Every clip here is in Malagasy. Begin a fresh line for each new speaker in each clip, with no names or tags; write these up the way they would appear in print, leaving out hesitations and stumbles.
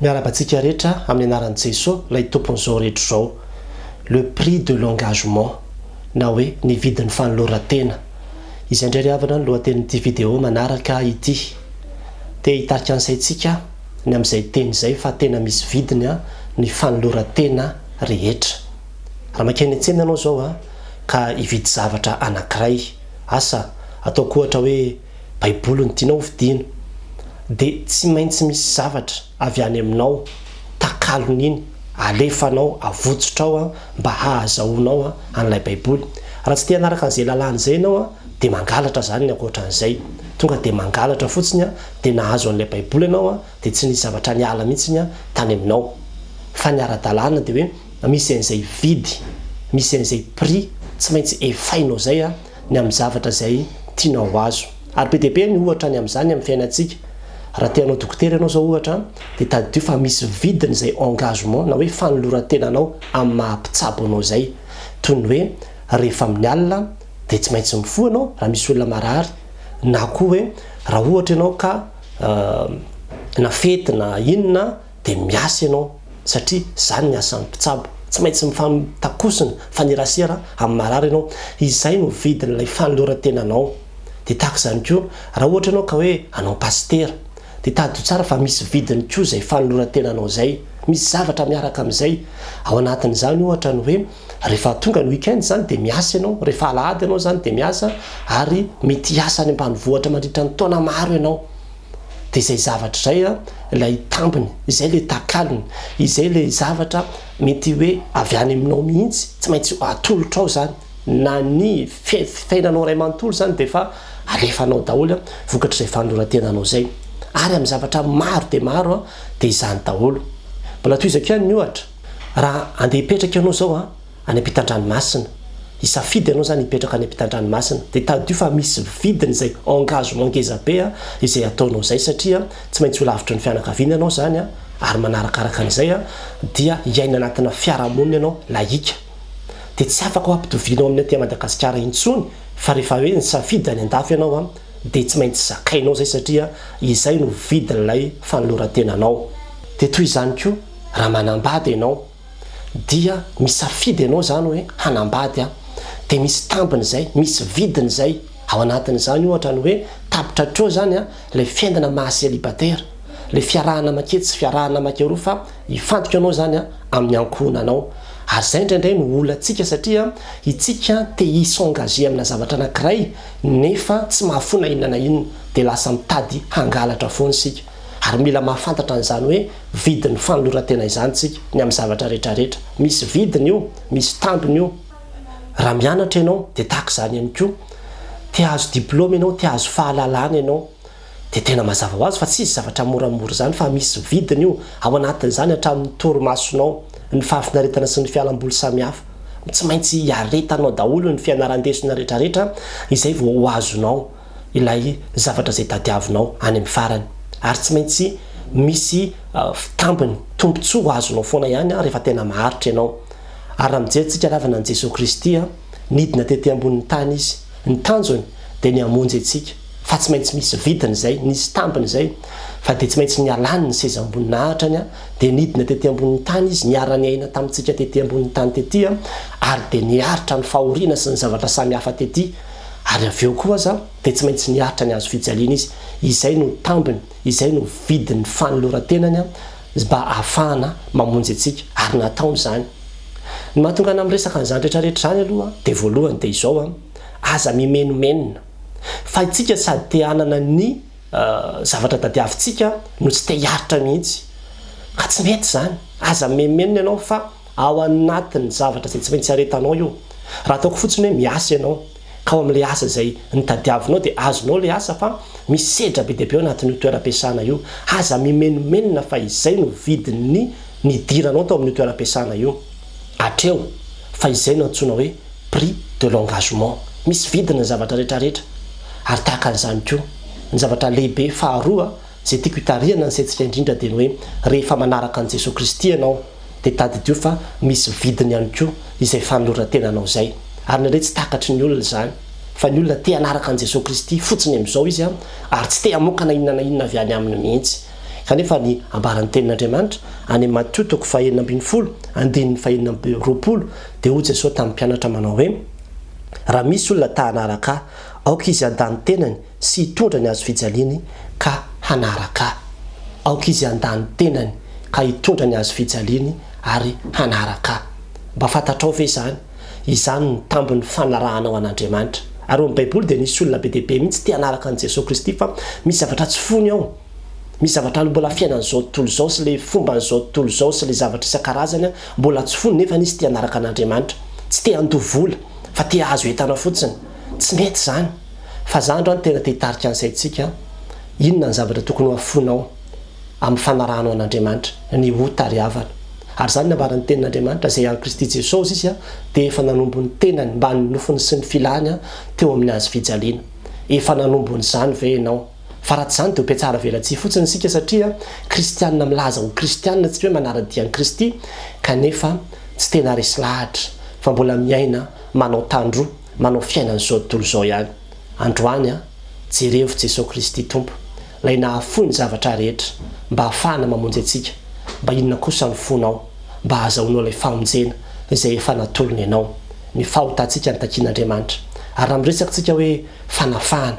Miarahaba antsika rehetra amin'ny anaran'i Jesoa ilay Tompon'izao rehetra izao. Le prix de l'engagement na hoe ny vidin'ny fanoloran-tena. Izay indray ry havana no lohatenin'ity vidéo manaraka ity. Te hitarika ny saintsika ny amin'izay teny izay fa tena misy vidiny ny fanoloran-tena rehetra. Raha mankeny an-tsena ianao izao ka hividy zavatra anankiray, asa ataoko ohatra hoe Baiboly no tianao hovidiana, dia tsy maintsy misy zavatra avy any aminao, takalon'iny, alefanao, avotsotrao mba hahazahoanao an'ilay Baiboly. Raha tsy te hanaraka an'izay lalàna izay ianao, dia mangalatra izany ny ankoatran'izay. Tonga dia mangalatra fotsiny dia nahazo an'ilay Baiboly ianao, dia tsy nisy zavatra niala mihitsy tany aminao. Fa ny ara-dalàna dia hoe misy an'izay vidy, misy an'izay prix tsy maintsy efainao izay ny amin'ny zavatra izay tianao ho azo. Ary be dia be ny ohatra ny amin'izany amin'ny fiainantsika. Raha te hanao dokotera ianao izao ohatra, dia tadidio fa misy vidiny izay engagement na hoe fanoloran-tenanao amin'ny maha mpitsabo anao izay. Toy ny hoe rehefa amin'ny alina dia tsy maintsy mifoha ianao raha misy olona marary, na koa hoe raha ohatra ianao ka na fety na inona dia miasa ianao satria izany ny asan'ny mpitsabo. Tsy maintsy mifampitankosina, mifanerasera amin'ny marary ianao. Izay no vidin'ilay fanoloran-tenanao. Dia tahaka izany koa, raha ohatra ianao ka hoe hanao pasitera, dia tadidio tsara fa misy vidiny koa izay fanoloran-tenanao izay. Misy zavatra miaraka amin'izay. Ao anatin'izany ohatra ny hoe rehefa tonga ny week-end izany dia miasa ianao, rehefa alahady ianao izany dia miasa ary mety hiasa any ambanivohitra mandritra ny taona maro ianao. Dia izay zavatra izay ilay tambiny, izay ilay takalony, izay ilay zavatra mety hoe avy any aminao mihitsy, tsy maintsy atolotrao izany, na ny fiainanao iray manontolo izany dia efa alefanao daholo vokatr'izay fanoloran-tenanao izay. Ary amin'ny zavatra maro dia maro dia izany daholo. Mbola tohizako ihany ny ohatra, raha andeha hipetraka ianao izao an, any ampitan-dranomasina. Hisafidy ianao izany hipetraka any ampitan-dranomasina. Dia tadidio fa misy vidiny izay engagement ngeza be izay ataonao izay satria tsy maintsy ho lavitry ny fianakaviana ianao izany ary manarakaraka an'izay dia hiaina anatina fiarahamonina ianao laïka. Dia tsy afaka ho ampitovianao amin'ny aty Madagasikara intsony fa rehefa hoe nisafidy any an-dafy ianao dia tsy maintsy zakainao izay satria izay no vidin'ilay fanoloran-tenanao. Dia toy izany koa raha manambady ianao. dia misafidy ianao izany hoe hanambady aho, dia misy tambiny izay, misy vidiny izay, ao anatin'izany ohatra ny hoe tapitra hatreo izany an, ilay fiainana maha célibataire, ilay fiarahana maketsy sy fiarahana makeroa fa hifantoka ianao izany an amin'ny ankohonanao. Ary izay indraindray no olantsika satria itsika te hi s'engager amina zavatra anankiray nefa tsy mahafoy na inona na inona, dia lasa mitady hangalatra foana isika. Ary mila mahafantatra an'izany hoe vidin'ny fanoloran-tena izany tsika, ny amin'ny zavatra rehetra rehetra. Misy vidiny io, misy tambiny io. Raha mianatra ianao dia tahaka izany ihany koa. Te hahazo diplaoma ianao, te hahazo fahalalana ianao, dia tena mazava ho azy fa tsy hisy zavatra moramora izany fa misy vidiny io. Ao anatin'izany hatramin'ny torimasonao, ny fahafinaretana sy ny fialamboly samihafa. Tsy maintsy hiaretanao daholo ny fianaran-desona rehetra rehetra izay vao ho azonao. ilay zavatra izay tadiavinao any amin'ny farany. Ary tsy maintsy misy tambiny, tombontsoa ho azonao foana ihany rehefa tena maharitra ianao. Ary raha mijery tsika ravana an'i Jesoa Kristy, nidina tety ambonin'ny tany Izy. Ny tanjony dia ny hamonjy antsika. Fa tsy maintsy misy vidiny izay, nisy tambiny izay. Fa dia tsy maintsy nialany ny sezam-boninahitrany, dia nidina tety ambonin'ny tany Izy, niara-niaina tamintsika tety ambonin'ny tany tety, ary dia niaritra ny fahoriana sy ny zavatra samihafa tety. Ary avy eo koa aza dia tsy maintsy niaritra ny hazo fijaliana izy. Izay no tambiny, izay no vidin'ny fanoloran-tenany mba hahafahana mamonjy antsika. Ary nataony izany. Ny mahatonga anah miresaka an'izany rehetra rehetra izany aloha dia voalohany dia izao, aza mimenomenona. Fa itsika sady te hanana ny zavatra tadiavintsika no tsy te hiaritra mihitsy. Ka tsy mety izany. Aza mimenomenona ianao fa ao anatin'ny zavatra izay tsy maintsy aretanao io. Raha ataoko fotsiny hoe miasa ianao, ka ao amin'ilay asa izay notadiavinao dia azonao ilay asa fa misy sedra be dia be ao anatin'io toeram-piasana io. Aza mimenomenona fa izay no vidin'ny nidiranao tao amin'io toeram-piasana io. Hatreo fa izay no antsoina hoe prix de l'engagement. Misy vidiny ny zavatra rehetra rehetra. Ary tahaka an'izany koa, ny zavatra lehibe faharoa izay tiako hitarihana ny saintsika indrindra dia ny hoe rehefa manaraka an'i Jesoa Kristy ianao dia tadidio fa misy vidiny ihany koa izay fanoloran-tenanao izay. Ary indraindray tsy takatry ny olona izany fa ny olona te hanaraka an'i Jesoa Kristy fotsiny amin'izao izy ary tsy te hamoaka na inona na inona avy any aminy mihitsy. Kanefa ny ambaran'ny Tenin'Andriamanitra, any amin'ny Matio toko faha-16, andininy faha-26, dia hoy Jesoa tamin'ny mpianatra manao hoe, Raha misy olona ta hanaraka Ahy, aoka izy handà ny tenany sy hitondra ny hazofijaliany ka hanaraka Ahy. Aoka izy handà ny tenany ka hitondra ny hazofijaliany ary hanaraka Ahy. Mba fantatrao ve izany? Izany no tambin'ny fanarahanao an'Andriamanitra. Ary ao amin'ny Baiboly dia nisy olona be dia be mihitsy te hanaraka an'i Jesoa Kristy fa misy zavatra tsy fony ao. Misy zavatra mbola fiainan'izao tontolo izao sy ilay fomban'izao tontolo izao sy ilay zavatra isan-karazany mbola tsy fony nefa izy te hanaraka an'Andriamanitra. Tsy te handoa vola fa te hahazo entana fotsiny. Tsy mety izany. Fa za androany tena te hitarika ny saintsika, inona ny zavatra tokony ho afoinao amin'ny fanarahanao an'Andriamanitra? Ny ota ry havana. Ary izany no nambaran'ny tenin'Andriamanitra, izay an'i Kristy Jesosy izy dia efa nanombo ny tenany mbamin'ny nofony sy ny filany teo amin'ny hazo fijaliana. Efa nanombo an'izany ve ianao? Fa raha tsy izany dia ho mpiatsara velatsihy fotsiny isika satria kristianina milaza ho kristianina tsika hoe manara-dia an'i Kristy kanefa tsy tena resy lahatra fa mbola miaina manao tandroa manao fiainan'izao tontolo izao ihany. Androany an, jerevo Jesoa Kristy Tompo, Ilay nahafoy ny zavatra rehetra mba hahafahana mamonjy antsika, mba inona kosa ny fonao mba hahazahoanao ilay famonjena izay efa natolony anao. Ny fahotantsika no takian'Andriamanitra. Ary raha miresaka tsika hoe fanafahana,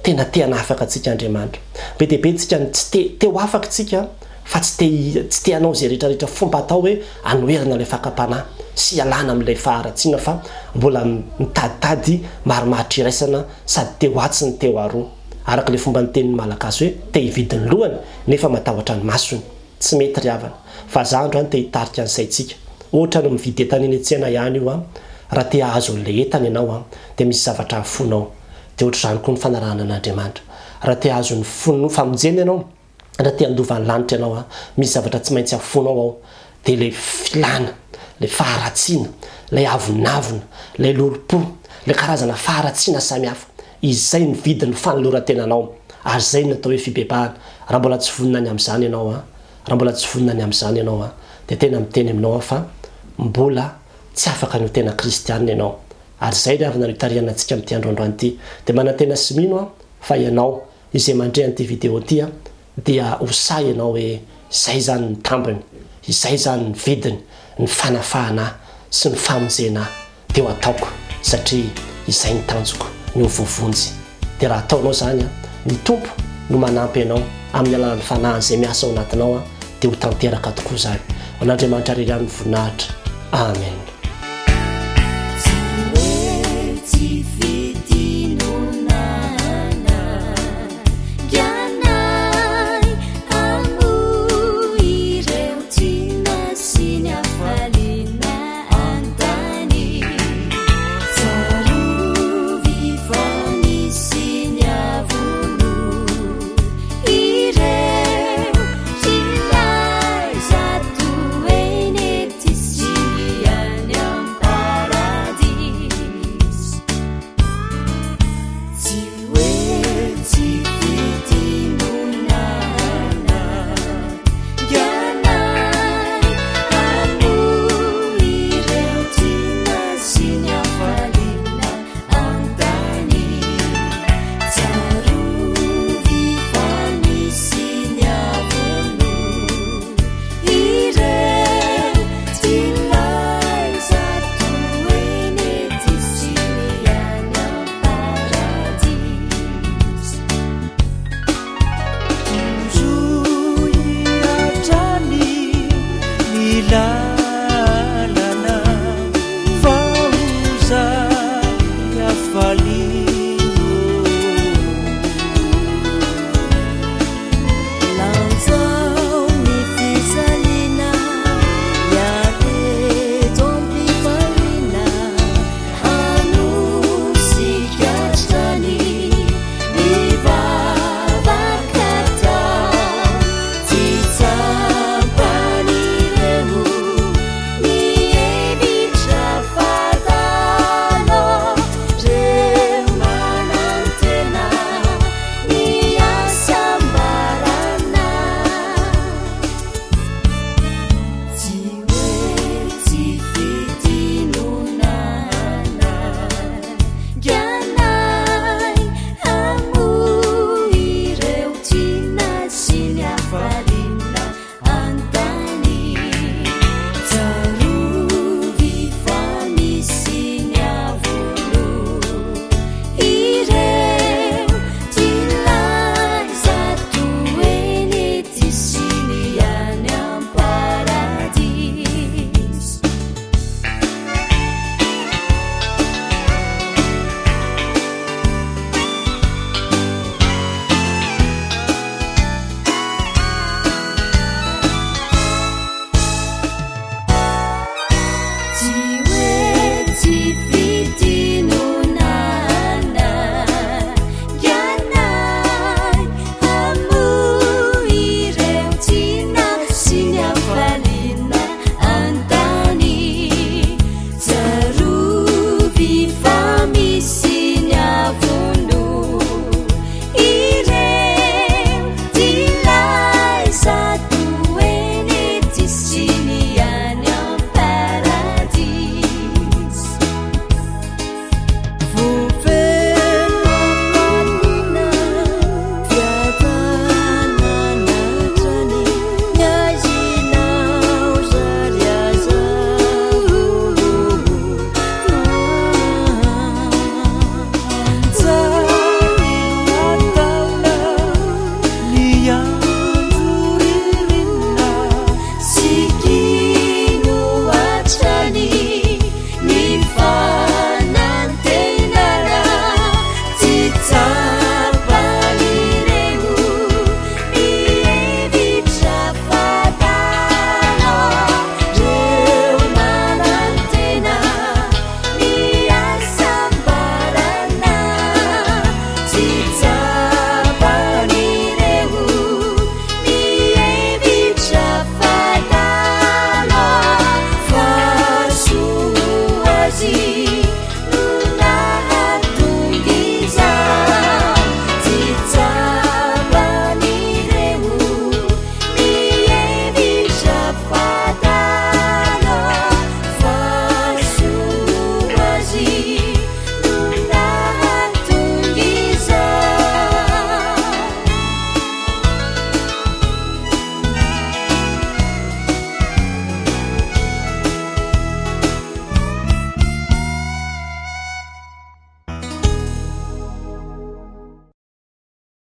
tena te hanafaka antsika Andriamanitra. Be dia be tsika no tsy te, te ho afaka tsika fa tsy te, tsy te hanao izay rehetra rehetra fomba atao hoe anoherana ilay fakam-panahy sy hialana amin'ilay faharatsiana fa mbola mitaditady marimaritra iraisana sady te ho atsy ny te ho aroa. Araka ilay fomba nitenin'ny Malagasy hoe te hividy ny lohany nefa matahotra ny masony. Tsy mety ry havana. Fa za androany te hitarika ny saintsika. Ohatra ny mividy entana eny an-tsena ihany io an, raha te hahazo an'ilay entana ianao an, dia misy zavatra afoinao. Dia ohatr'izany koa ny fanarahana an'Andriamanitra. Raha te hahazo ny fon, famonjena ianao, raha te handova ny lanitra ianao an, misy zavatra tsy maintsy afoinao ao, dia ilay filàna, ilay faharatsiana, ilay avonavona, ilay lolompo, ilay karazana faharatsiana samihafa. Izay ny vidin'ny fanoloran-tenanao, ary izay no atao hoe fibebahana. Raha mbola tsy vonona ny amin'izany ianao an, raha mbola tsy vonona ny amin'izany ianao an, dia tena miteny aminao aho fa mbola tsy afaka ny ho tena kristianina ianao. Ary izay ry havana no itarihana antsika amin'ity andro androany ity. Dia manantena sy mino aho fa ianao izay mandre an'ity video ity an, dia ho sahy ianao hoe izay izany ny tambiny, izay izany ny vidiny, ny fanafahana ahy sy ny famonjena ahy dia ho ataoko satria izay ny tanjoko, ny ho voavonjy. Dia raha ataonao izany an, ny Tompo no manampy anao amin'ny alalan'ny Fanahiny izay miasa ao anatinao an, dia ho tanteraka tokoa izany. Ho an'Andriamanitra irery ihany ny voninahitra. Amen.